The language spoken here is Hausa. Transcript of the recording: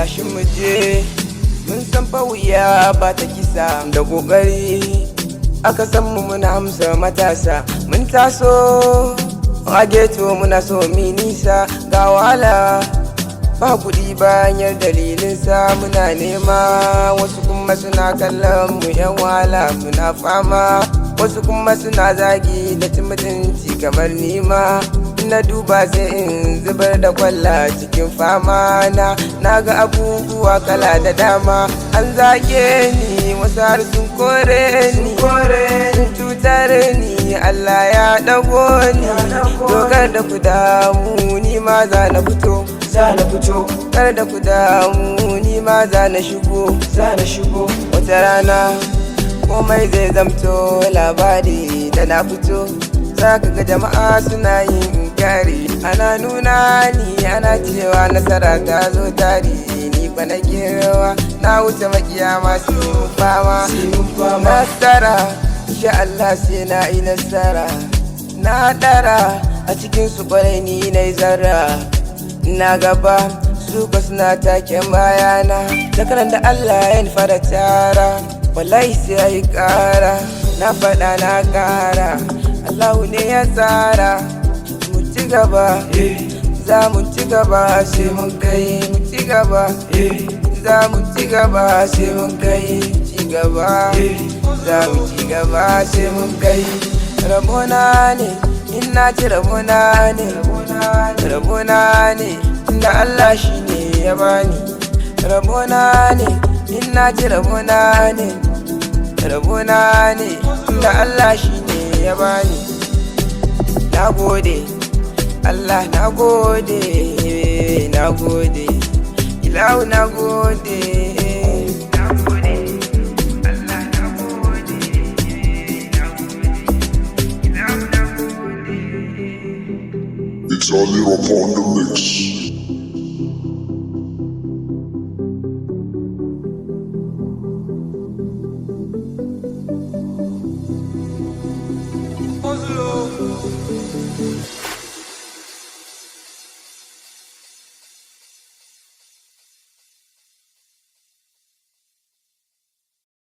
Tashi mu je. Mun san fa wuya ba ta kisa. Da kokari aka san mu, muna amsa matasa. Mun taso a ghetto, muna so mi nisa. Ga wahala, ba kuɗi, bayan dalilinsa muna nema. Wasu kuma suna kallon mu yan wahala, muna fama. Wasu kuma suna zagi da cin mutunci kamar nima. Na duba sai in zubar da kwalla cikin fama na. Na ga abubuwa kala da dama. An zage ni, wasu har sun kore ni, sun cutar ni. Allah ya ɗago ni. Dokar da ku damu, ni ma za na fito. Za na fito. Kar da ku damu, ni ma za na shigo. Za na shigo. Wata rana komai zai zamto labari. Da na fito, za ka ga jama'a suna yin inkari, ana nuna ni, ana cewa nasara ta zo tari. Ni fa na girma, na wuce makiya masu yi fama. Mun fama. Nasara, insha Allah sai na yi nasara. Na dara a cikin su kwarai, ni na yi zarra. Na gaba, su ko suna taken bayana. Zakaran da Allah ya nufa da tara, wallahi sai ya yi kara. Na faɗa, na kara, Allahu ne ya tsara. Mu ci gaba, za mu ci gaba sai mun kai. Mu ci gaba, za mu ci gaba sai mun kai. Ci gaba, za mu ci gaba sai mun kai. Rabona ne in na ci, rabona ne, rabona ne, tunda Allah shi ne ya bani. Rabona ne in na ci, rabona ne, rabona ne, tunda Allah shi ne ya bani. Na gode Allah, na gode, na gode Ilahu, na gode. Na gode Allah, na gode, na gode Ilahu, na gode. It's a little upon the mix.